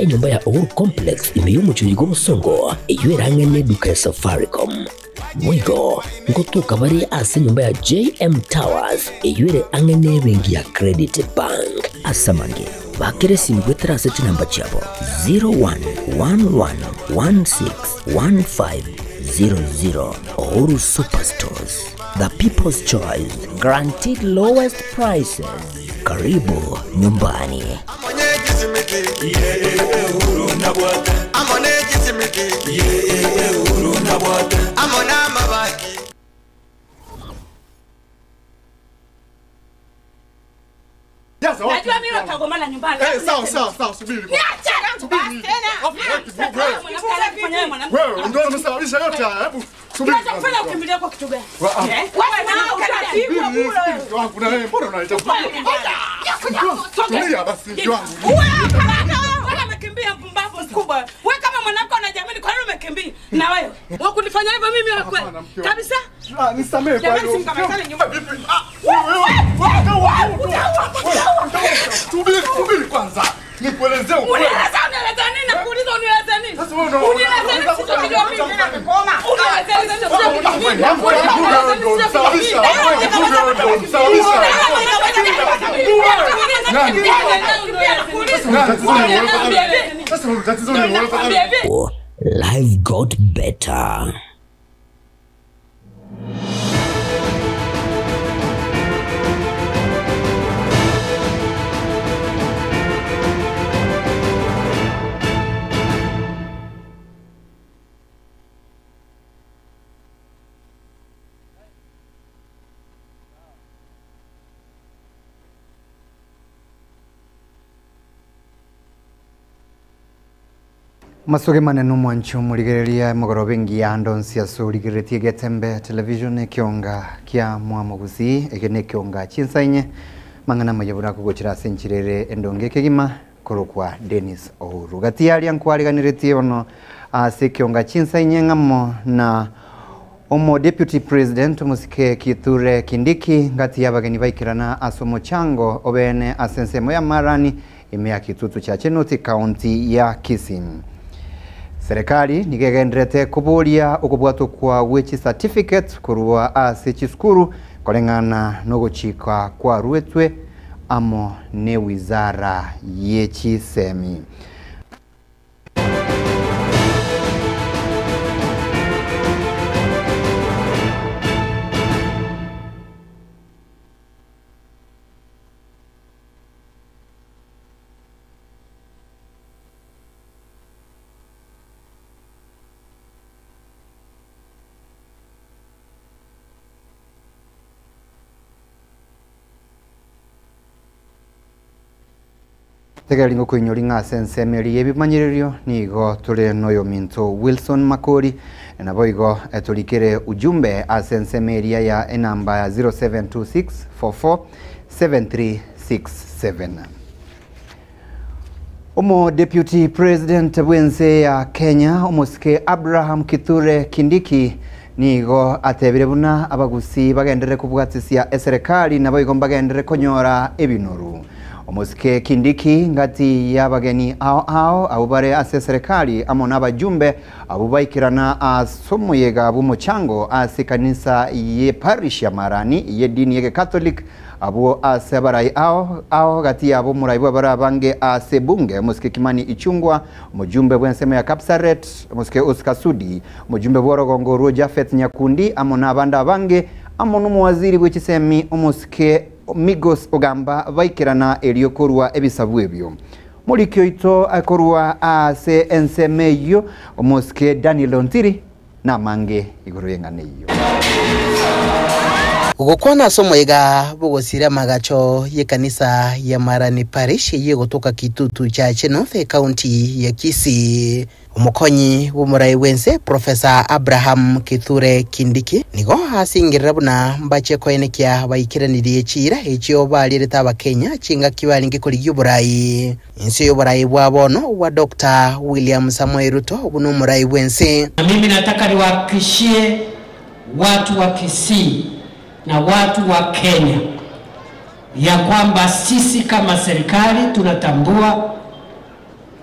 enyomba ya Uhuru Complex ime y'omochie oyio bw'Obosongo, eyio ere ang'e neduka ya Safaricom. Boigo ngotoka bare ase enyomba ya JM Towers eyio ere ang'e nebenki ya Credit Bank. Ase amange, bakera esimi goetera ase chinamba chiabo 0111161500. Uhuru Superstores, the people's choice, guaranteed lowest prices. Karibu nyumbani. Najua mimi utagombana nyumbani. Eh, sawa sawa sawa, subiri. Niache Subiri. tena. Wewe wewe ndio umesababisha yote haya. Hebu subiri. Kinachokufanya ukimbilie kwa kitu gani? Wa- ah. Eh? Wewe na utapigwa Subiri, bure. subiri, mke wangu na wewe mbona unaleta Tulia basi mke wangu. Wewe umekimbia mpumbavu mkubwa. Wewe kama mwanamke unajiamini kwa nini umekimbia? Na wewe wewe kunifanya hivyo mimi wewe kweli? Hapana, mke wangu. Kabisa? Ah, nisamehe kwa Jamani hilo. simkamatane nyumba. Vipi? Ah, wewe, wewe, wewe, wewe, Subiri, subiri kwanza. Nikuelezee ukweli. Unieleza unieleza nini? Nakuuliza unieleza nini? Sasa wewe una- Unieleza nini? Sio mimi. Unieleza nini? Sio mimi. Sasa tatizo ni wewe. Life got better. Masuge manene omwancho omorigereria emogoroba engiya ndonsi ase origereretie getembe television ekionga kia mwamogusi eke na ekionga chinsa inye mang'ana amaya buna akogochera ase enchera ere endonge ekegima korokwa Dennis Ouru. Gati aria nkwariganeretie bono ase ekionga chinsa inye ng'amo na omo deputy president omosike Kithure Kindiki ngati ya abageni baikerana ase omochango obene ase ensemo ya Marani ime ya Kitutu cha Chenoti county ya Kisii. Serikali nigegenderete kuburia okobwatwa kwa gwe certificate korwa ase chisukuru koreng'ana nogochika kwa rwetwe amo ne wizara ye chisemi. Tegeri ngokoinyori ng'a ase ensemo eria ebimanyererio nigo tore noyo minto Wilson Makori nabo igo etorikere ujumbe ase ensemo eria ya enamba ya 0726447367. Omo Deputy President bwense ya Kenya omosike Abraham Kithure Kindiki nigo atebire buna abagusi bagendere kobwatisia eserekari nabo igo mbagendere konyora ebinoru. Omosike Kindiki ngati y'abageni ao ao abo bare ase serikali amo n'abajumbe abo baikirana ase omoyega bw'omochango ase ekanisa ye parish ya Marani ye dini ye Catholic abo ase abarai ao ao gati yabo omorai bwa bare abange ase bunge omosike Kimani Ichung'wa omojumbe bw'ensemo ya Kapsaret omosike Oscar Sudi omojumbe bw'orogongo rwo Japhet Nyakundi amo n'abande abange amo n'omowaziri bw'echisemi omosike Migos Ogamba vaikerana eriokorwa ebisabu ebyo morikio ito akorwa ase ensemo eyio omosike Daniel Ontiri namange igoro y'eng'ana eyio. Gũkwana ase omoiga bogosira amagacho y'ekanisa ya Marani Parish yegotoka Kitutu cha North county ya Kisii. Omokonyi bw'omorai bwense Professor Abraham Kithure Kindiki nigo asingirira buna mbache koenekia baikiranirie chira echio barierete abakenya chingaki baringe korigia oborai ense y'oborai bwa bono bwa Dr. William Samoei Ruto obu omorai bwense. Na mimi nataka niwahakikishie watu wa Kisii na watu wa Kenya ya kwamba sisi kama serikali tunatambua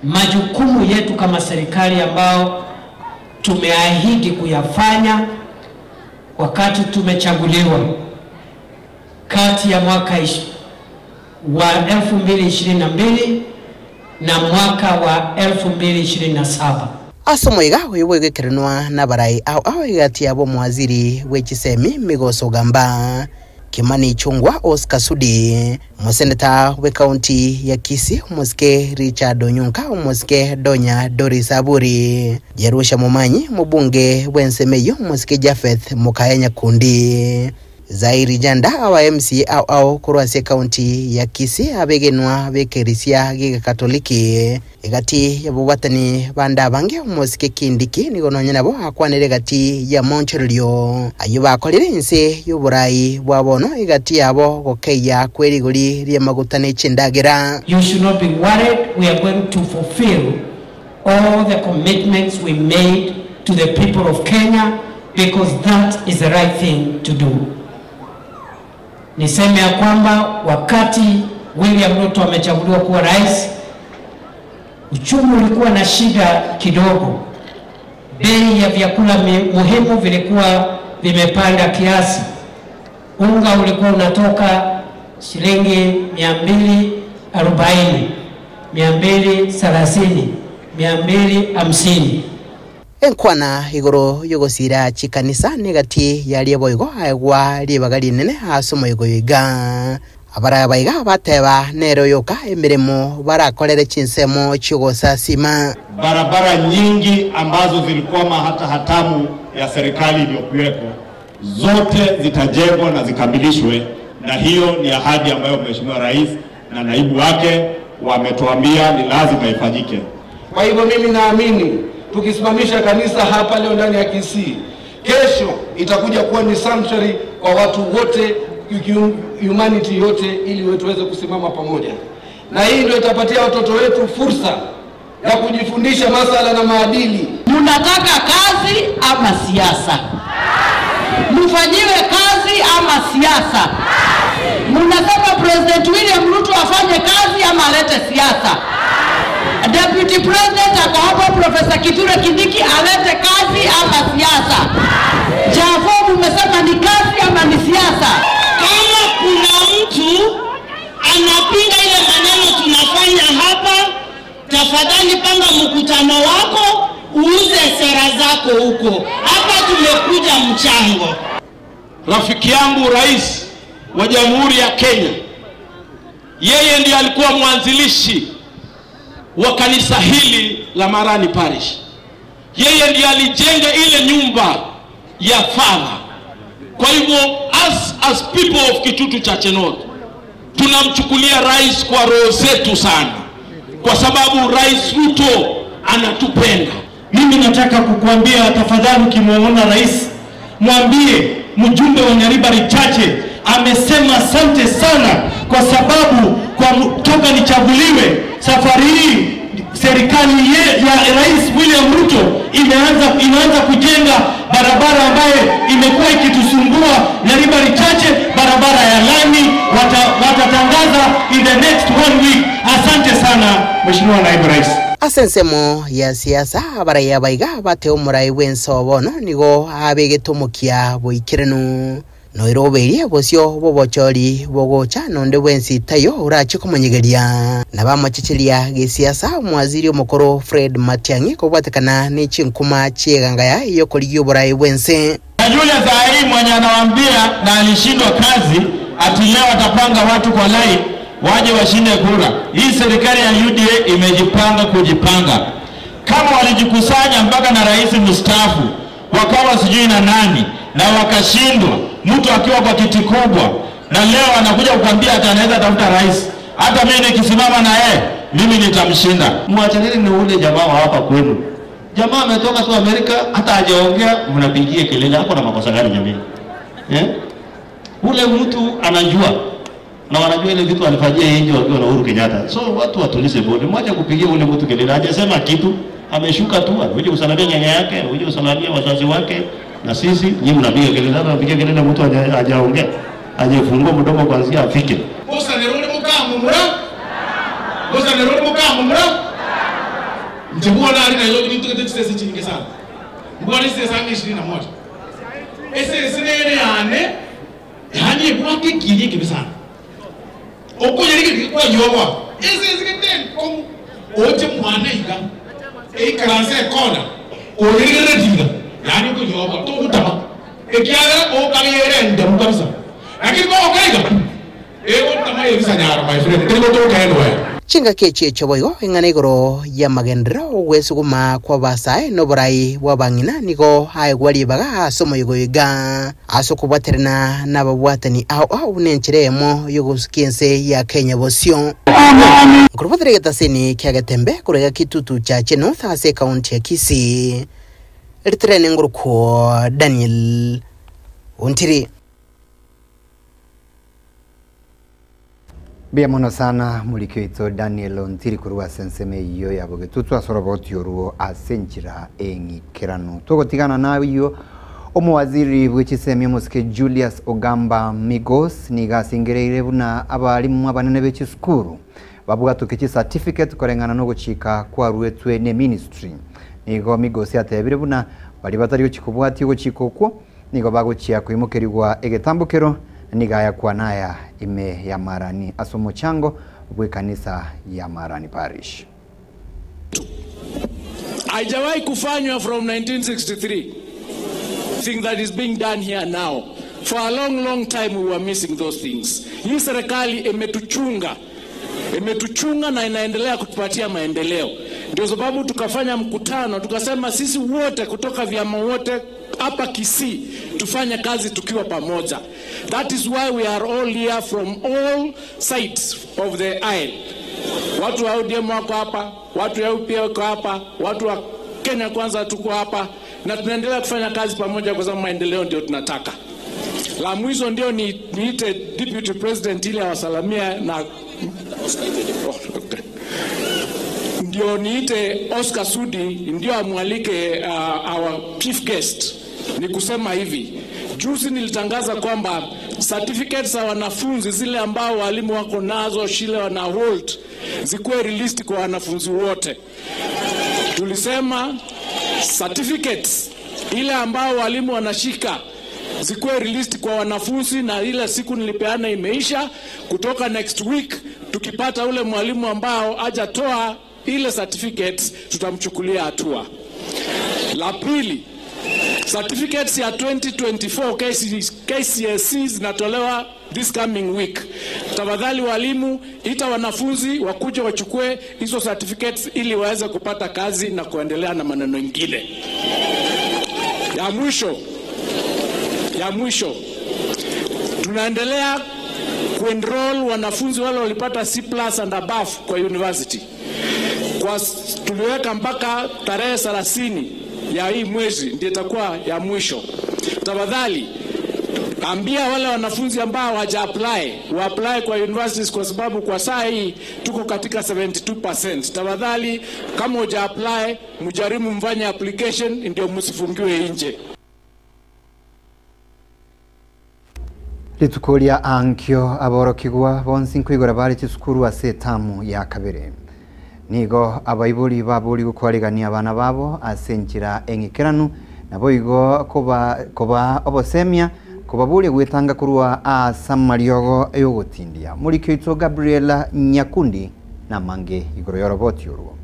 majukumu yetu kama serikali ambao tumeahidi kuyafanya wakati tumechaguliwa kati ya mwaka wa 2022 na mwaka wa 2027. Ase omoiga oyo bw'egekerenwa nabarai ao ao egati yabo omowaziri bwe chisemi Migosi Ogamba, Kimani Ichung'wa, Oscar Sudi, omoseneta bw'ecounty ya Kisii omosike Richard Onyonka, omosike Donya Doris Aburi, Jerusha Momanyi, omobunge bw'ensemo eyio omosike Japheth Mokaya Nyakundi. Zairi Janda, aba MCA ao ao korwa ase ecounty ya Kisii abegenwa b'ekerisia gi'Egekatoliki egati y'ababwatani bande abange omosike Kindiki nigo nonya nabo akwanire egati y'amaonchorerio ayio bakorire inse y'oborai bwa bono egati yabo gokeyia kwe rigori ri'amaguta ne chindagera. You should not be worried, we are going to fulfill all the commitments we made to the people of Kenya because that is the right thing to do. Niseme ya kwamba wakati William Ruto amechaguliwa kuwa rais, uchumi ulikuwa na shida kidogo. Bei ya vyakula muhimu vilikuwa vimepanda kiasi. Unga ulikuwa unatoka shilingi 240, 230, 250. Enkwana igoro y'ogosiira chikanisa negati yaria boigo aegwa ribaga rinene ase omoigo oyo iga. Abaraya baiga bateba nere oyoka emeremo barakorere chinsemo chi'ogosasima. Barabara nyingi ambazo zilikwama hata hatamu ya serikali iliyokuweko zote zitajengwa na zikamilishwe, na hiyo ni ahadi ambayo Mheshimiwa Rais na naibu wake wametuambia ni lazima ifanyike. Kwa hivyo mimi naamini tukisimamisha kanisa hapa leo ndani ya Kisii, kesho itakuja kuwa ni sanctuary kwa watu wote, humanity yote, ili tuweze kusimama pamoja, na hii ndio itapatia watoto wetu fursa ya kujifundisha masala na maadili. Mnataka kazi ama siasa? Mfanyiwe kazi ama siasa? Mnasema President William Ruto afanye kazi ama alete siasa? Deputy President ako hapo, Professor Kithure Kindiki alete kazi ama siasa? Jafo, mmesema ni kazi ama ni siasa? Kama kuna mtu anapinga ile maneno tunafanya hapa, tafadhali panga mkutano wako uuze sera zako huko. Hapa tumekuja mchango. Rafiki yangu Rais wa Jamhuri ya Kenya, yeye ndiye alikuwa mwanzilishi wa kanisa hili la Marani Parish. Yeye ndiye alijenga ile nyumba ya father. Kwa hivyo us as people of Kitutu Chache North tunamchukulia rais kwa roho zetu sana, kwa sababu Rais Ruto anatupenda. Mimi nataka kukuambia tafadhali, ukimwona rais mwambie mjumbe wa Nyaribari Chache amesema asante sana, kwa sababu kwa toka nichaguliwe safari hii serikali ya Rais William Ruto inaanza kujenga barabara ambayo imekuwa ikitusumbua Nyaribari Chache, barabara ya lami watatangaza in the next 1 week. Asante sana Mheshimiwa Naibu Rais. Ase ensemo ya siasa abaraiya baiga bate omorai bw'ense bono nigo abegete omokia boikeranu noirobeirie bosio bobochori bogocha nonde bwensi tayo orache komonyegeria na bamochecheria gesiasa omwaziri omokoro Fred Matiang'i kobwatekana ne chinkuma chiegangaya yokorigia oborai bwense. Na yule saa hii mwenye anawaambia na alishindwa kazi ati leo atapanga watu kwa line waje washinde kura. Hii serikali ya UDA imejipanga kujipanga. Kama walijikusanya mpaka na rais mstaafu wakawa sijui na nani na wakashindwa, mtu akiwa kwa kiti kubwa, na leo anakuja kukwambia ati anaweza tafuta rais. Hata mimi nikisimama na yeye mimi nitamshinda. Mwachaneni ni ule jamaa wa hapa kwenu. Jamaa ametoka tu Amerika, hata hajaongea mnapigia kelele. Hapo na makosa gani jamii? Ule mtu anajua na wanajua ile vitu alifanyia nje wakiwa na Uhuru Kenyatta. So watu watulize bodi. Mwache kupigia ule mtu kelele. Hajasema kitu, ameshuka tu, amekuja kusalamia nyanya yake, amekuja kusalamia wazazi wake. Na sisi nyinyi mnapiga kelele, sasa mnapiga kelele mtu hajaongea, hajafungua mdomo kuanzia afike. Bosa neruri mukamumura. Bosa neruri mukamumura. Inche bono aria Nairobi nintugete chisese chinyinge sana. Mbwate chisese ang'e ishirini na moja. Esese nere yane, yaani ebwate ekieni ekebe sana. Okoyerigereria kwayioboa esese gete enkong'u, oche mwane iga, eikaranse ekona, oyerigereretie iga, yaani okoyioboa, togotama, ekiagera okabera endemu kabisa. Lakini kogokora iga, egotama ebisanyaro my friend, teri gotoka anywhere. Chingaki echi echio boigo ing'ana igoro y'amagenderero, ogwesuguma kw'abasae na oborai bw'abang'ina nigo aegwa ribaga ase omoyega oyo iga. Ase okobwaterana nababwatani ao ao buna enchera eyemo y'ogosukia ense ya Kenya bosio. Nkorobotera egetaseni kia Getembe korwa iga Kitutu Chache North ase ekaunti ya Kisii. Ritirene ngorokwo Daniel Ontiri. Mbuya mono sana moriki oito Daniel Ontiri korwa ase ensemo eyio ya Bogetutu ase oroboti orwo ase enchera eng'ikeranu. Togotigana nayio omowaziri bwe chisemi omosike Julius Ogamba Migos nigo asingereire buna abalimu abanene be chisukuru babwatoke chicertificate koreng'ana nogochika kwaruetwe ne ministry. Nigo Migos atebire buna baria batari gochia kobwatia ogochika okwo Nigo bagochia koimokerigwa egetambokero, na nigo ayakwana aya ime y'Amarani ase omochango bw'ekanisa y'Amarani Parish. Haijawahi kufanywa from 1963 thing that is being done here now. For a long, long time we were missing those things. Hii serikali imetuchunga, imetuchunga na inaendelea kutupatia maendeleo. Ndio sababu tukafanya mkutano, tukasema sisi wote kutoka vyama wote hapa Kisii tufanye kazi tukiwa pamoja. That is why we are all here from all sides of the aisle. Watu wa ODM wako hapa, watu wa UPA wako hapa, watu wa Kenya Kwanza tuko hapa, na tunaendelea kufanya kazi pamoja kwa sababu maendeleo ndio tunataka. La mwisho ndio ni, niite deputy president ili awasalamia na oh, okay. Ndio niite Oscar Sudi ndio amwalike our chief guest. Ni kusema hivi, juzi nilitangaza kwamba certificates za wanafunzi zile ambao walimu wako nazo shule wana hold zikuwe released kwa wanafunzi wote. Tulisema certificates ile ambao walimu wanashika zikuwe released kwa wanafunzi, na ile siku nilipeana imeisha. Kutoka next week tukipata ule mwalimu ambao hajatoa ile certificates tutamchukulia hatua. La pili, certificates ya 2024 KCSE zinatolewa this coming week. Tafadhali walimu, ita wanafunzi wakuja wachukue hizo certificates ili waweze kupata kazi na kuendelea na maneno mengine. Ya mwisho, ya mwisho tunaendelea kuenroll wanafunzi wale walipata C plus and above kwa university. Kwa tuliweka mpaka tarehe 30 ya hii mwezi ndio itakuwa ya mwisho. Tafadhali ambia wale wanafunzi ambao hawaja apply wa apply kwa universities, kwa sababu kwa saa hii tuko katika 72%. Tafadhali kama huja apply, mjaribu mfanye application ndio msifungiwe nje. Rituko ria ankio aborokigwa bonsi nkoigora bare chisukuru ase etamu ya kabere. Nigo abaibori babori gokwarigania abana babo ase enchera eng'ikeranu, naboigo koba koba obosemia kobaboria gwetanga korwa ase amariogo yogotindia. Morikio oito Gabriela Nyakundi namange igoro yoroboti orwo.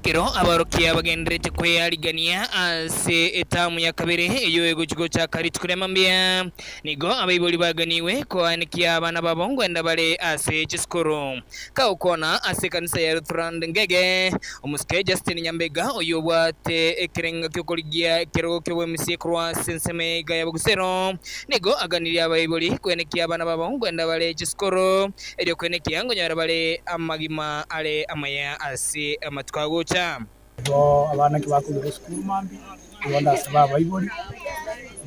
Ekero abaorokia bagenderete kweyarigania ase etamu ya kabere eyio egochia gochaka rituko ria mambia, nigo abaibori baganiwe koanekia abana babo ngwenda bare ase chisukuru. Kagokwana ase ekanisa ya Lutheran Ngege, omosike Justin Nyambega oyio obwate ekerengo gi'okorigia ekerogo ki'obwemisia korwa ase ensemo iga ya Bogusero, nigo aganirie abaibori koenekia abana babo ngwenda bare chisukuru, erio koenekia ngonyora bare amagima are amaya ase amatuko agocha. Igo abana ki bakogera esukuru mambia, igo ndasaba abaibori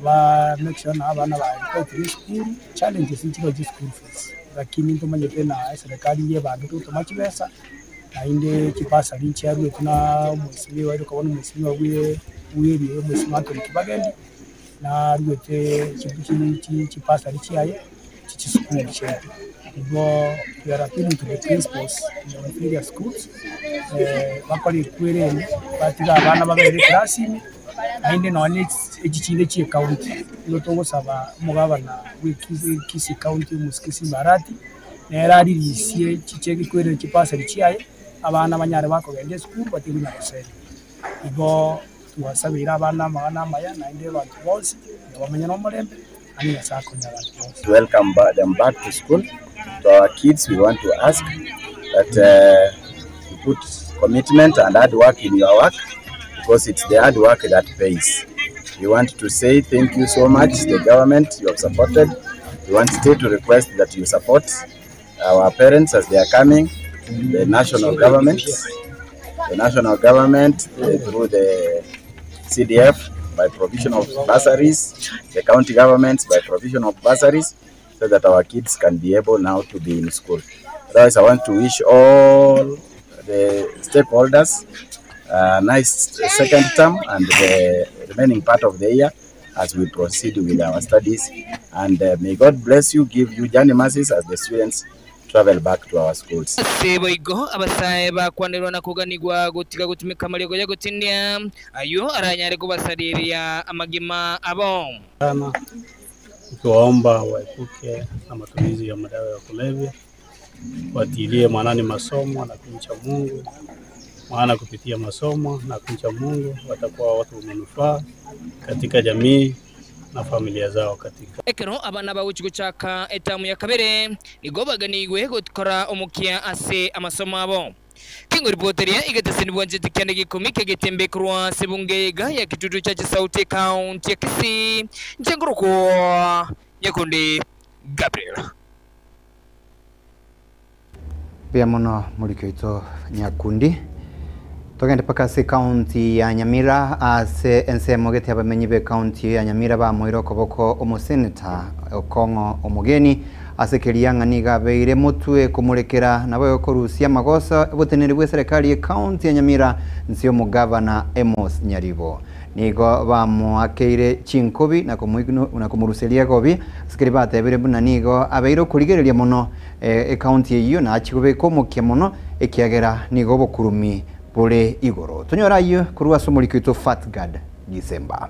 ba make sure na abana baetire esukuru, challenges nchiro chia school fees, lakini ntomanyete na eserekari yebangete gotoma chibesa, naende chibasari nchiaruetwe na omwesimiwa oire okobona omwesimiwa bwe bwerie omwesimiwa Anthony Kibagendi, naruete chibasari chiaye chichisukuru chiaye. Igo we are appealing to the principals in our various schools bakore ekwerende batige abana babere eclass ime naende nonye echi chinde chia ecounty. Nigo togosaba omogabana bwa Kisii county omosike Simba Arati nere aririsie chicheki kwerende chibasari chiaye abana banyare bakogenda esukuru batige konya gosenya. Igo twasabeire abana amang'ana amaya naende abanto bonsi nigo bamenye nomorembe naende Nyasaye akonye abanto bonsi. To welcome them back to school. To our kids, we want to ask that you put commitment and hard work in your work, because it's the hard work that pays. We want to say thank you so much, the government you have supported. We want still to request that you support our parents as they are coming, the national government, the national government through the CDF by provision of bursaries, the county governments by provision of bursaries, so that our kids can be able now to be in school. Otherwise, I want to wish all the stakeholders a nice second term and the remaining part of the year as we proceed with our studies. And may God bless you, give you journey mercies as the students travel back to our schools. Ase boigo abasae bakwanerwa na koganigwa gotiga gotumeka amariogo ya gotindia, ayio aranyare kobasareria amagima abo. Sana ukiwaomba waepuke na matumizi ya madawa ya kulevya, watilie maanani masomo na kumcha Mungu, maana kupitia masomo na kumcha Mungu watakuwa watu wa manufaa katika jamii na familia zao katika Ekero abana bagochi gochaka etamu ya kabere nigo baganigwe gokora omokia ase amasomo abo. Kingoripoteria igeteseni bwanchete kianda gikumi kegetembe korwa ase bungeiga ya Kitutu Church Sauti county ya Kisii nchengorokwa Nyakundi Gabriel. Mbuya mono morikio oito Nyakundi. Togende mpaka ase ekaunti ya Nyamira ase ensemo gete abamenyi be ekaunti ya Nyamira bamoire okoboko omoseneta Okong'o Omogeni ase keria ng'a nigo abeire motwe komorekera nabo okorusia amagoso oboteneneri bwa eserekari ekaunti ya Nyamira nse omogavana Amos Nyaribo. Nigo bamoakeire chinkobi na komoruseria egobi ase keria batebire buna nigo abeire okorigereria mono ekaunti eyio na achigobeka omokia mono ekiagera nigo obokurumi bore igoro. Tonyore ayio korwa ase omoriki oito Fatgad Gisemba.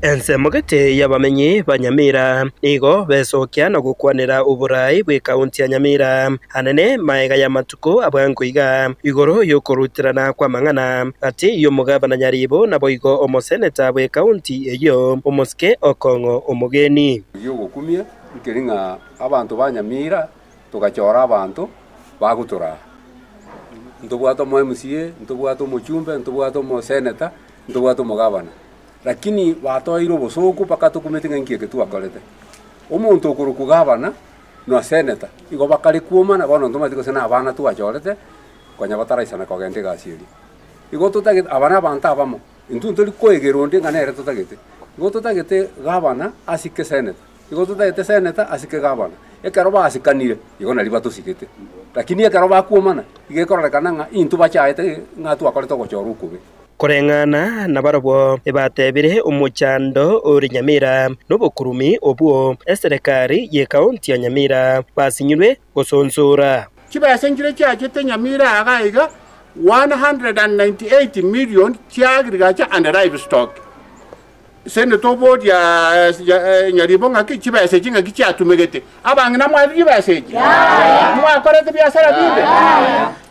Ensemo gete y'abamenyi ba Nyamira nigo besokia na gokwanera oborai bw'ekaunti ya Nyamira anene maega y'amatuko abwango iga igoro y'okoruterana kw'amang'ana ati y'omogabana Nyaribo naboigo omoseneta bw'ekaunti eyio omosike Okong'o Omogeni. Giogokumia nkeri ng'a abanto ba Nyamira togachora abanto bagotoraa. Ntobwate omo MCA, ntobwate omochumbe, ntobwate omoseneta, ntobwate omogabana. Lakini batoeire obosoku mpaka tokumete ng'a nki eke twakorete. Omonto okorokwa gabana na seneta, igo bakare kwomana bono ntomanyete gose na abana twachorete, konya bataraisana kogenda egasi eria. Igo totagete aba na abanto abamo, intwe ntori koegera onde ng'a nere totagete. Igo totagete gabana asike seneta, igo totagete seneta asike gabana. Ekero basikanire, igo nari batosigete. Lakini ekero bakwomana, iga ekororekana ng'a intwe bachaete ng'a twakorete ogochora okobe. Koreng'ana nabarabwo ebatebire omochando ore Nyamira nobokurumi obwo eserekari y'ekaunti ya Nyamira basinyirwe gosonsora. Chibesa nchire chiachete Nyamira iga iga 198 million chia agriculture and livestock. Senator oboria Nyaribo ng'aki chibesa echi ng'aki chiatumegete. Abang'ina mwarire chibesa echi? Mwakorete biasara binde?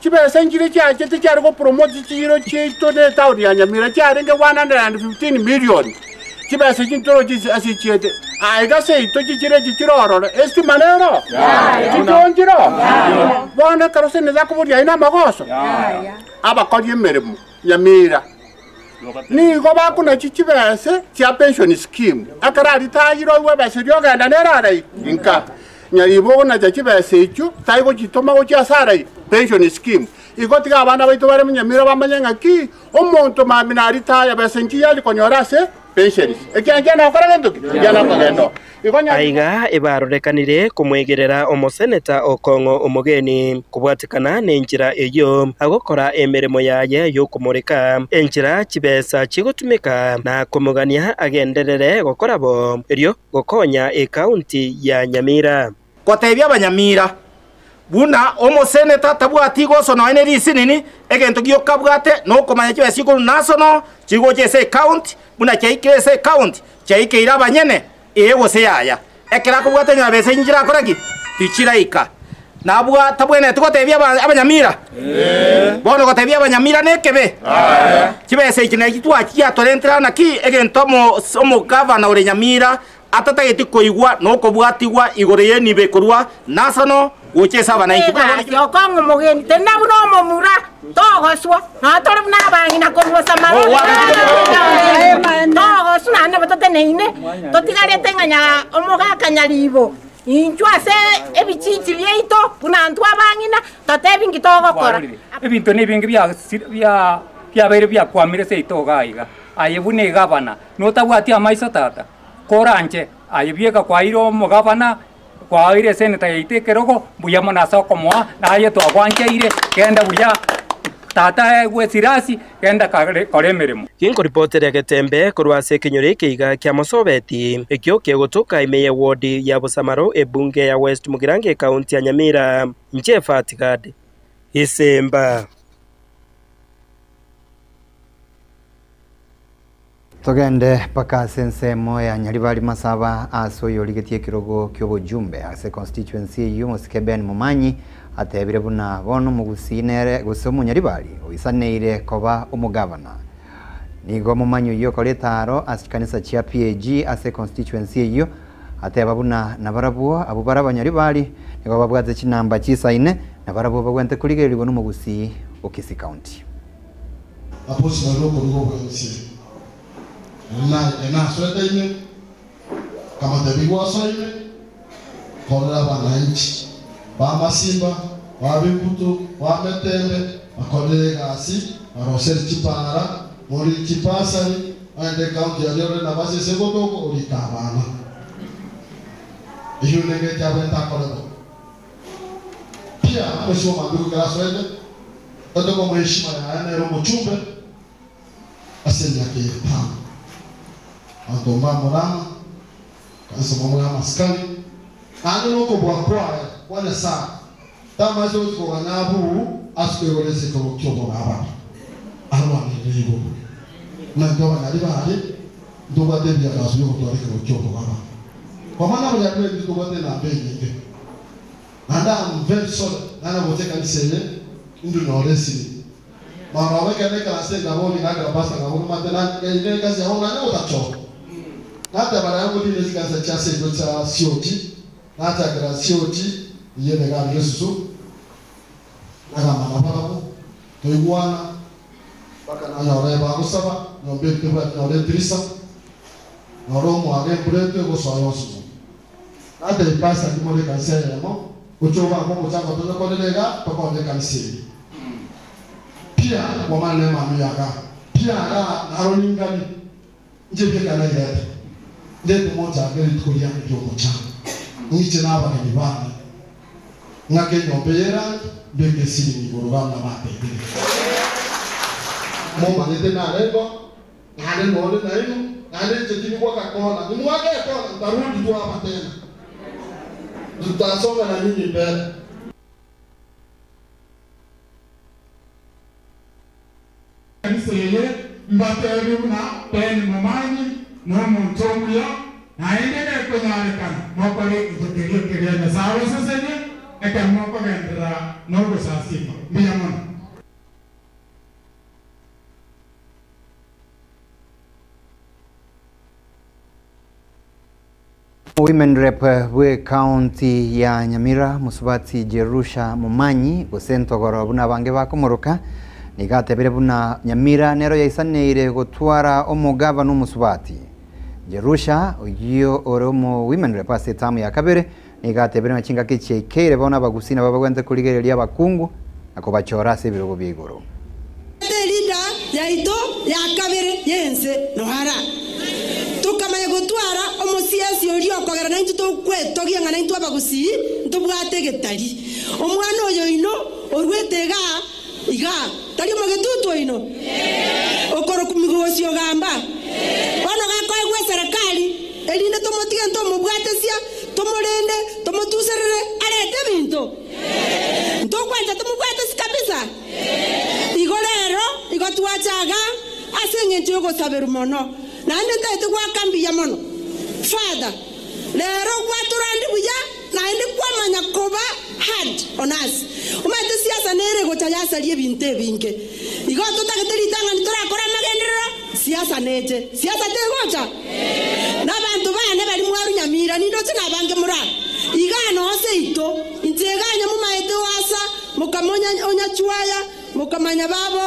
Chibesa nchire chiachete chiare gopromote chiiro chiaito na etown ya Nyamira chiarenge 115 million. Chibesa echi ntorochi ase chiete. Aiga seito chichire echi chire ororo. Estima nero? Chichonchire? Bono ekero Senator akoboria aye namagoso? Abakori emeremo Nyamira. Nigo bakonachi chibese chia pension scheme. Ekero aritayire oigwe ebesa eria ogenda nere arai nka. Nyaribo ogonacha chibesa echio tari gochitoma gochia ase arai pension scheme. Igo tiga abana baito bare Nyamira bamanye ng'a ki omonto mambia naritaya besa nchiya aria konyora ase pensions. Ekiagera nkiana gokora gento ki? Nkiana kogenda oo. Igo Nyaribo. Aiga ebarorekanire komwegerera omoseneta Okong'o Omogeni kobwatekana nenchera eyio agokora emeremo yaye y'okomoreka enchera chibesa chigotumeka na komogania agenderere gokora bo erio gokonya ekaunti ya Nyamira. Gotebia Abanyamira, Buna omoseneta tabwati goso nonya ne risinini, egento giokabwate nokomanya chibesa chikorwa nasono chigocha ase ecounty, buna chiaikire ase ecounty, chiaikeire abanyene, ee gose yaya. Ekero akobwata nyora besa inche chirakora ki? Tichiraika. Nabwa tabwenereti gotebia aba abanyamira? Bono gotebia abanyamira nekebe? Chibesa echi nachi twachiatorentera naki egento omo omogavana ore Nyamira atatageti koigwa nokobwatigwa igoro y'enibo ekorwa Nasano gocha ase abanainchi. Buna bono Egasi okong'a omogeni, tenena buna omomura, togoswa, nonya tore buna abang'ina korwa Samaria, togoswa naende nabo toteneine, totigarete ng'a nya omogaka nyaribo, inchwe ase ebichichi biaito buna intwe abang'ina, totebi nki togokora. Ebinto nebinge biabeire biakwamire seito iga iga, aye buna egavana, notabwati amaiso tata? Koranche aye bieka kwaeire omogabana, kwaeire eseneta yaito ekerogo, mbuya mono ase okomoa, naye twagwancheire, genda buya, tata aegwe esirasi, genda kare kora emeremo. Ginkoripotera egetembe korwa ase ekenyoro eke iga kia Mosobeti, ekio kegotoka ime ye ward ya Bosamaro ebunge ya West Mugirango ekaunti ya Nyamira. Inche Fatgad Isemba. Togende mpaka ase ensemo ya Nyaribari Masaba ase oyorigetie ekerogo ki'obojumbe ase constituency eyio Omosike Ben Momanyi atebire buna bono omogusii nere gose omonyaribari oisaneire koba omogavana. Nigo Momanyi oyio okora etaaro ase chikanisa chia PAG ase constituency eyio ateba buna nabarabwo abwo bare abanyaribari nigo babwate chinamba chisaine nabarabwo bagwente korigererigwa nomogusii o Kisii County. Aposi baria okoruga obwensie, na nasoete ime, nkamotebia, Gwasoa ime, korera abananchi b'amasimba, b'abigutu, b'ametembe, bakorere egasi, baroserie chipaara, morie chipasari, ogende ekaunti yaria ore nabasi ase egotoka, orike abana. Eyio nengencho abwenerete akore bo. Pia omoisia omwambia goikera asoete, Tote heshima yaye nere omochumbe ase emiaka eye etano. Abanto mbamorama, kanisa bamoe amasikani, naende nokobua kwaye kwa Nyasae tamache gochia koganya abuu ase koigora ase ekerogo ki'obogabana arwanerere igoro. Buna intwe abanyari baye ntobwate ebiagaso bi'ogotwara ekerogo ki'obogabana. Kwa maana abanyari baito ntobwate enamba enyinge. Naende am very sorry nanya gocha ekanisa eye intwe nore esiri. Maroba ekero naikarasete nkaboria ngakera pastor ng'a omate na ine egasi yao nanya gotachora. Nateba rero ngotinde chikanisa chia seito chia siochi nachakera siochi eyio ere iga Gesusu nagamba nabarabwo toigwana mpaka nanyora ebagosaba nyomba eri tebwati nore etirisa nore omwaga embura etwe egosoa yonsi mono. Natebia pastor ndimore ekanisa eyemo, gochia obange omochango tonyokorere iga, tokonye ekanisa eye. Pia kwamana nemanu yaga, pia iga naroringani, inche bieka nairete, ndete mochango rituko riane ri'omochango, ng'iche nabageni bane, ng'ake enyomba eye erangi, mbeke esiringi igoro iga buna batebire. Momanyete narengo Naende nonde nainwe, naende inche tindi goaka kona, nimwake ekona, ntarudi tu hapa tena, tutasonga na nyinyi mbele. Ekanisa eye mbateebie buna Ben Momanyi nomonto omuya, naende nekonyarekana mokore egento keria keria Nyasae abasesenie ekero mokogenderera nogosasima. Mbuya mono. Women Rep bw'ekaunti ya Nyamira Mosubati Jerusha Momanyi gose Ntogoro buna abange bakomoroka nigo atebire buna Nyamira nero yaisaneire gotwara omogavana omosubati. Jerusha oyio ore omo Women Rep ase etamu ya kabere nigo atebire ng'a chingaki chiaikeire bono abagusii nabo bagwenerete korigereria abakungu na kobachora ase ebirogo bia igoro. Erinda yaito ya kabere y'ense nohara, tokamanya gotwara omosiesi oria okogera naintwe tokwetogia ng'a naintwe abagusii ntobwate egetari. Omwana oyo oino oruete igaa igaa, tari omogetutu oino? Okorokwa Migosi Ogamba. Bono gakoegwa eserekari, erinde tomotige ntomobwatesia, tomorende, tomotuserere, arete ebinto. Mwancha tomobwate kabisa? Igo rero igo twachaga ase eng'encho yogosaberwa mono. Naende ntaete goaka mbuya mono. Father, rero gwatorandi buya naende kwamanya koba hard on us. Omanyete siasa nere gocha yasaria ebinto ebinge. Igo totagete ritang'ani torakora amagenderero, siasa neche. Siasa tegocha? Na abanto bane bari mwaru Nyamira nindoche nabange mora. Iga noo seito, inche iga nyamomaete oasa, mokamonya onyachwaya, mokamanya babo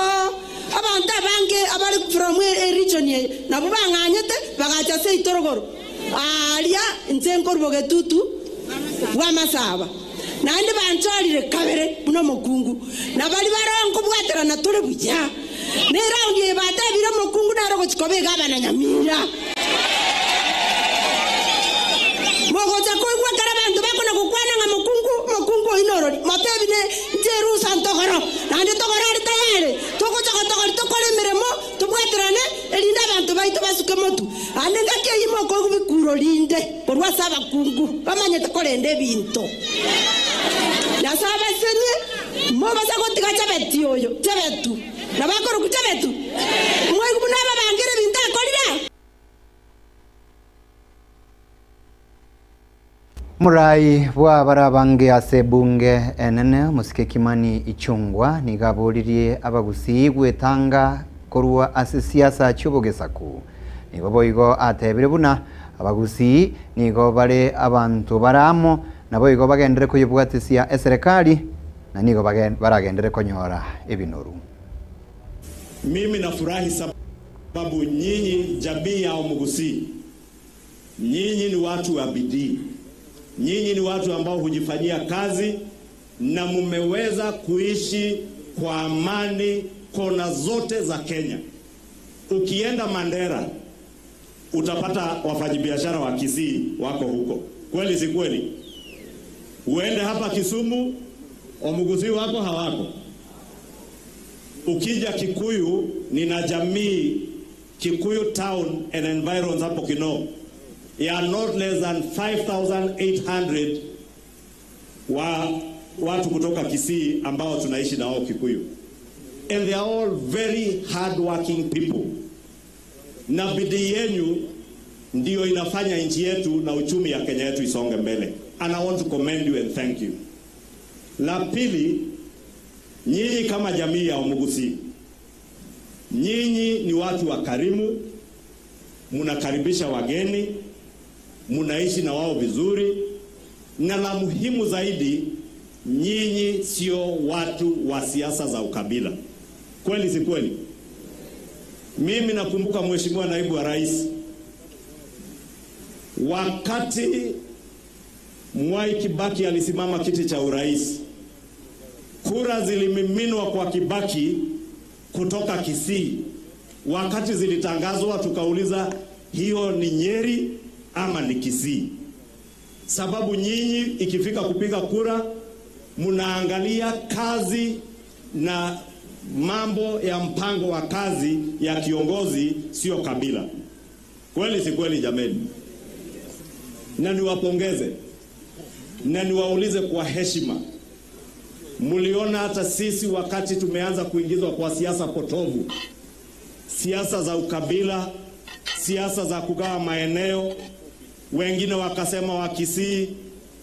abanto abange abare from e region eye nabo bang'anyete bagacha seito rogoro. Aria inche nkorwa bogetutu bwa masaba. Naende banchorire kabere buna omokungu. Na bari baroo nkobwaterana tore buya. Na eraundi eye batebire omokungu naro gochia koba egabana Nyamira. Mogocha koigwa ekero abanto bakona gokwana ng'a mokungu, mokungu oyio norori, motebi ne inche erusa ntogoro, naende togoro are tayari, togocha gotogori tokore emeremo, tobwaterane, erinde abanto baito basuke motu. Ande ngaki eyio mokoigwa bikuro rinde korwa ase abakungu bamanyete korenda ebinto. Nyasae abasenie, mobasa gotiga Chebeti oyo, Chebetu, nabo akorokwa Chebetu, mwaigwa buna ababangire ebinto akorire? Omorai bwa abarabange ase ebunge enene omosike Kimani Ichung'wa nigo aboririe abagusii gwetanga korwa ase siasa chiobogesaku. Nigo boigo atebire buna abagusii nigo bare abanto bare amo naboigo bagendere koyebwatisia eserekari na nigo baragendere konyora ebinoru. Mimi nafurahi sababu nyinyi jamii ya Omugusii, nyinyi ni watu wa bidii, nyinyi ni watu ambao hujifanyia kazi na mumeweza kuishi kwa amani kona zote za Kenya. Ukienda Mandera utapata wafanyabiashara wa Kisii wako huko, kweli si kweli? Uende hapa Kisumu, Omugusii wako hawako? Ukija Kikuyu, nina jamii Kikuyu town and environs hapo Kinoo ya not less than 5800 wa watu kutoka Kisii ambao tunaishi na wao Kikuyu, and they are all very hard working people, na bidii yenyu ndiyo inafanya nchi yetu na uchumi ya Kenya yetu isonge mbele, and I want to commend you and thank you. La pili, nyinyi kama jamii ya Omugusii, nyinyi ni watu wakarimu, mnakaribisha wageni, mnaishi na wao vizuri, na la muhimu zaidi, nyinyi sio watu wa siasa za ukabila. Kweli si kweli? Mimi nakumbuka Mheshimiwa Naibu wa Rais, wakati Mwai Kibaki alisimama kiti cha urais, kura zilimiminwa kwa Kibaki kutoka Kisii. Wakati zilitangazwa, tukauliza hiyo ni Nyeri ama ni Kisii? Sababu nyinyi ikifika kupiga kura mnaangalia kazi na mambo ya mpango wa kazi ya kiongozi, sio kabila. Kweli si kweli, jameni? Na niwapongeze na niwaulize kwa heshima, mliona hata sisi wakati tumeanza kuingizwa kwa siasa potovu, siasa za ukabila, siasa za kugawa maeneo, wengine wakasema Wakisii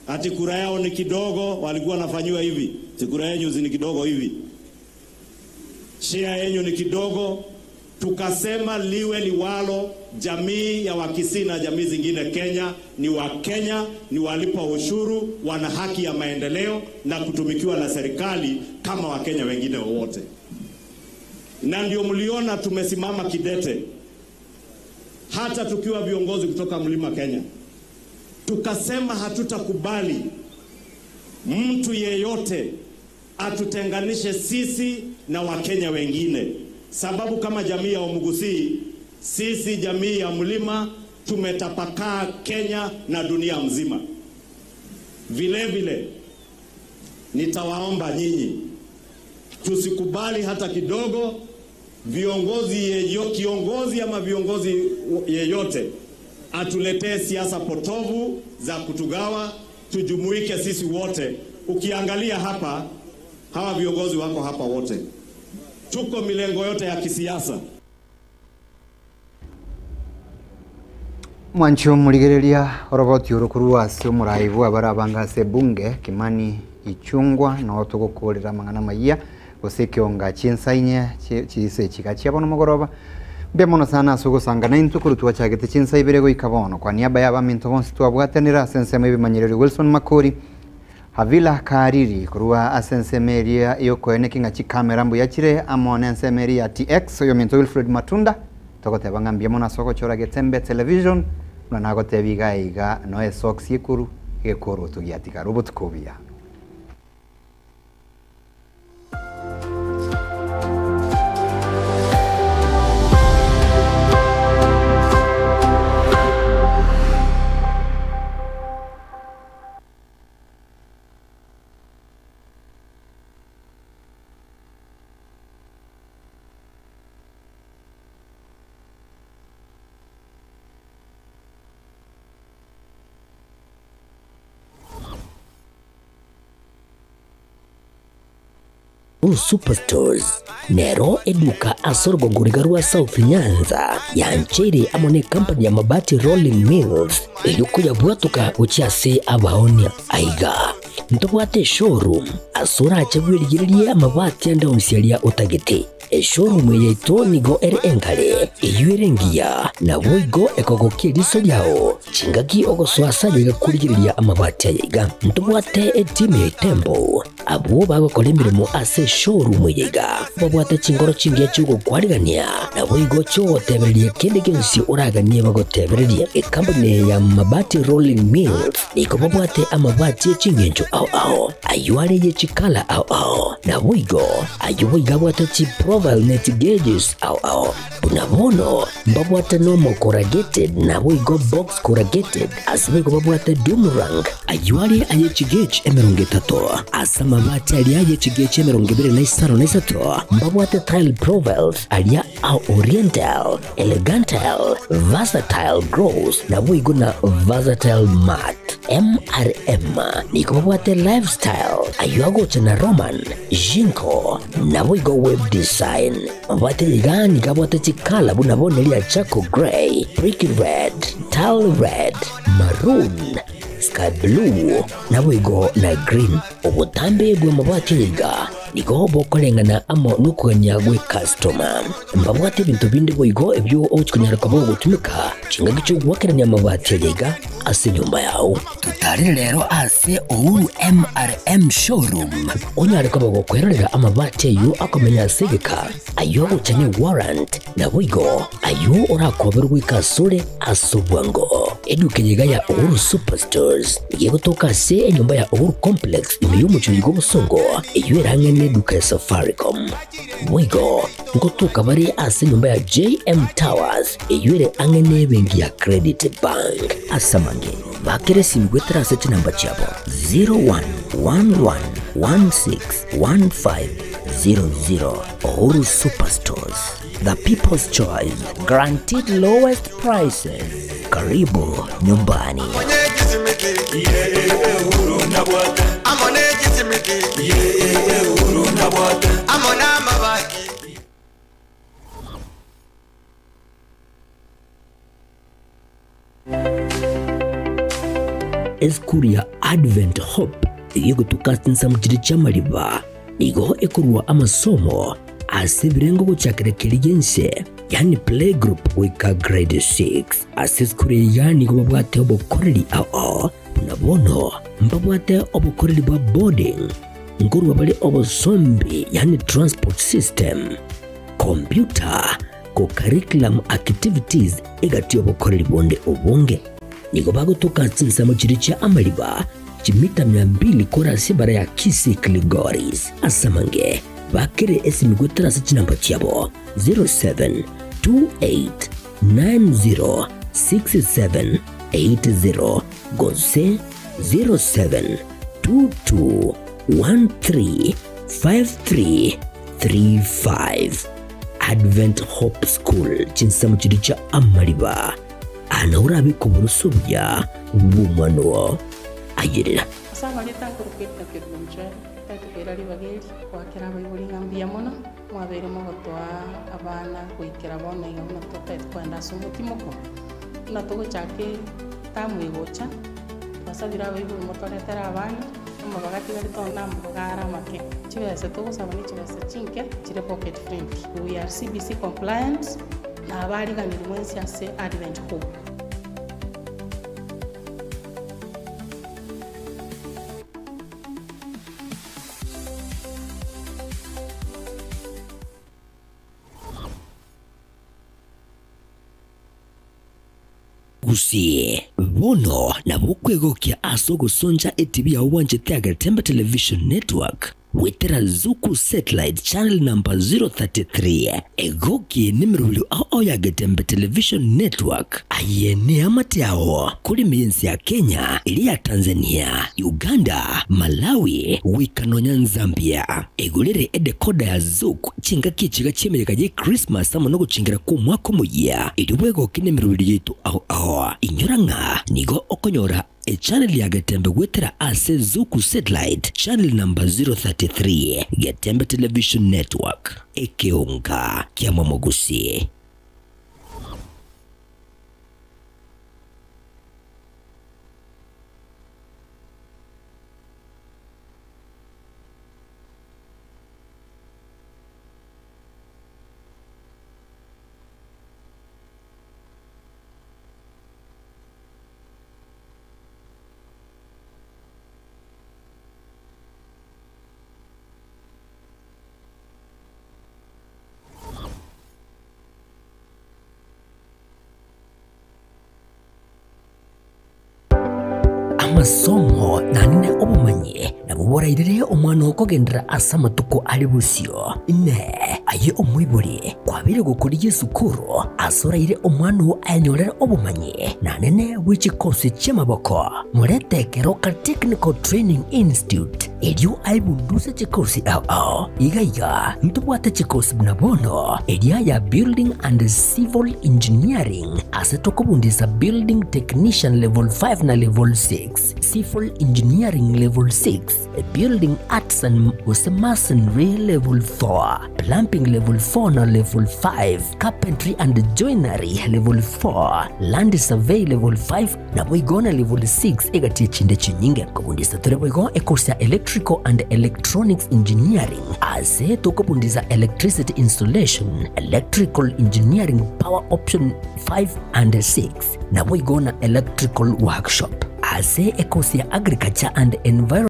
ati kura yao ni kidogo, walikuwa wanafanyiwa hivi, si kura yenyu ni kidogo hivi, share yenyu ni kidogo. Tukasema liwe liwalo, jamii ya Wakisii na jamii zingine Kenya ni Wakenya, ni walipa ushuru, wana haki ya maendeleo na kutumikiwa na serikali kama Wakenya wengine wowote. Na ndio mliona tumesimama kidete, hata tukiwa viongozi kutoka Mlima Kenya, tukasema hatutakubali mtu yeyote atutenganishe sisi na Wakenya wengine, sababu kama jamii ya Omugusii, sisi jamii ya mlima tumetapakaa Kenya na dunia mzima. Vile vile nitawaomba nyinyi tusikubali hata kidogo viongozi yeyo, kiongozi ama viongozi yeyote atuletee siasa potovu za kutugawa. Tujumuike sisi wote. Ukiangalia hapa Hawa viongozi wako hapa wote, tuko milengo yote ya kisiasa. Mwanchi omorigereria oroboti oro korwa ase omorai bwa abare abange ase ebunge Kimani Ichung'wa noo togokorera amang'ana amayia gose ekionga chinsa inye chise chiga chia bono mogoroba. Mbuya mono sana ase ogosangana intwe korwa twachagete chinsa ibere goika bono. Kwa niaba ya abaminto bonsi twabwatanire ase ensemo y'ebimanyererio Wilson Makori, Havila Kariri korwa ase ensemo eria y'okoeneki ng'a chikamera mbuya chire amo nensemo eria ya TX oyominto Wilfred Matunda togoteba ng'a mbuya mono ase ogochora Getembe Television buna nagotebia iga iga noe esocks ekoru egekoroto giatigara obotuko obuya. Uhuru Superstores nero eduka ase orogongo riga rwa South Nyanza yancheire amo ne company ya Mabati Rolling Mills erio koyabwatoka gochia ase abaonia. Aiga ntobwate eshowroom ase orache bwerigererie amabati ande onsi aria otagete. Eshowroom eye yaito nigo ere enkare, eyio ere engiya, naboigo ekogokia eriso riao chingaki ogosoa ase aye iga korigereria amabati aya iga. Ntobwate etimu ya Itembo Abwo bagokora emeremo ase eshowroom eye iga babwate chinkoro chingiya chi'ogokwarigania, naboigo chi'ogotebereria kende gionsi oraganie bagotebererie. Ekampuni eye ya Mabati Rolling Mills nigo babwate amabati e ching'encho ao ao, ayio are ye chikala ao ao, naboigo ayio boigo abwate chiprofile ne chigauges ao ao. Buna bono mbabwate nomo corrugated naboigo box corrugated, ase boigo babwate doom rank, ayio are aye chigauge 30, ase amabati aria aye chigauge 25, mbabwate tile profiles aria a oriental, elegantal, versatile gloss naboigo na versatile matte. MRM nigo babwate lifestyle, ayio agocha na Roman, Jinko, naboigo web design. Mabwate iga nigo abwate chikala buna bono ria charcoal grey, brick red, tile red, maroon, sky blue, naboigo na green. Obotambe bw'amabati aya iga nigo bokoreng'ana amo nokogania gw'ecustoma. Mbabwate ebinto binde boigo ebio ogochi konyara koba ogotumeka chingaki chi'ogoakerania amabati aya iga ase enyomba yao. Totarire rero ase Uhuru MRM Showroom onyare koba gokwerorera amabati ayio akomenya ase egeka, ayio agocha ne warrant, naboigo ayio orakoberwe goika asore ase obwango. Eduka eye iga ya Uhuru Superstores nigo egotoka ase enyomba ya Uhuru Complex ime y'omochie oiga obosongo, eyio ere ang'e neduka ya Safaricom. Boigo ngotoka bare ase enyomba ya JM Towers eyio ere ang'e nebenki ya Credit Bank. Ase amange, bakera esimi goetera ase chinamba chiabo 0111161500. Uhuru Superstores, the people's choice, guaranteed lowest prices. Karibu nyumbani. Esukuru ya Advent Hope eyio egotuka ase chinsemo chiria chi'amariba nigo ekorua amasomo ase ebirengo gochakera keria gi'ense, yaani playgroup goika grade 6. Ase esukuru eye iga nigo babwate obokoreri ao buna bono mbabwate obokoreri bwa boarding, nkorua bare obosombi yaani transport system, computer, co-curriculum activities egati y'obokoreri bonde obonge. Nigo bagotoka chinsemo chiria chia amariba chimita mia mbili korwa ase ebara ya Kisii Kilgoris. Ase amange bakere esimi goetera ase chinamba chiabo 0728906780 gose 0722135335. Advent Hope School chinsemo chiria chia amariba. Aa nao orabeke oboroso obuya bw'omwana oo. Ayerera. Ase amarieta akorokwa Edna Kerubo Mchare. Totagete koira ribaga eri goakera abaibori ng'a mbuya mono, mwabeire mogotoa abana goikera bono iga buna totagete kogenda ase omotimoko. Buna togochaka etamu egocha, twasabire abaibori motoretere abana, amabaga atigarete onde namabaga are amake. Chibesa togosaba ne chibesa chinke chire pocket friendly. We are CBC compliant, na abariganiri mwensi ase Advent Hope. Gusii, bono nabo okwegokia ase ogosoncha etibi yao bwanchete Agetembe Television Network goetera Zuku Satellite Channel number 033. Egoki nemerobio ao ao ya Getembe Television Network. Aye neamate ao kore ime y'ense ya Kenya, eria ya Tanzania, Uganda, Malawi, goika nonya Nzambia. Egorere edecoder ya Zuku chingaki echiga chi'emeyega ye Christmas amo nogochingera kw'omwaka omoyia, erio bwegoke nemerobio yaito ao ao. Inyora ng'a nigo okonyora Echannel ya Getembe goetera ase Zuku Satellite channel number 033, Getembe Television Network, ekeonga kia Momogusi. Amasomo naende obomanyi nabwo borairere omwana okogenderera ase amatuko are bosio. Inee! Aye omoibori, kwabeire gokorigia esukuru ase oraire omwana oo ayenyorere obomanyi naende bwe chikosi chi'amaboko? Morete Keroka Technical Training Institute erio aebunduse chikosi ao ao. Iga iga ntobwate chikosi buna bono eria ya Building and Civil Engineering ase tokobundisa Building Technician Level 5 na Level 6, Civil Engineering Level 6, Building Arts and gose Masonry Level 4, Plumbing Level 4 na Level 5, Carpentry and Joinery Level 4, Land Survey Level 5, naboigo na Level 6 egati echinde chinyinge. Kobundisa tore boigo ecourse ya Electrical and Electronics Engineering ase tokobundisa Electricity Installation, Electrical Engineering Power Option 5 and 6, naboigo na Electrical Workshop. Ase ecourse ya Agriculture and Environment.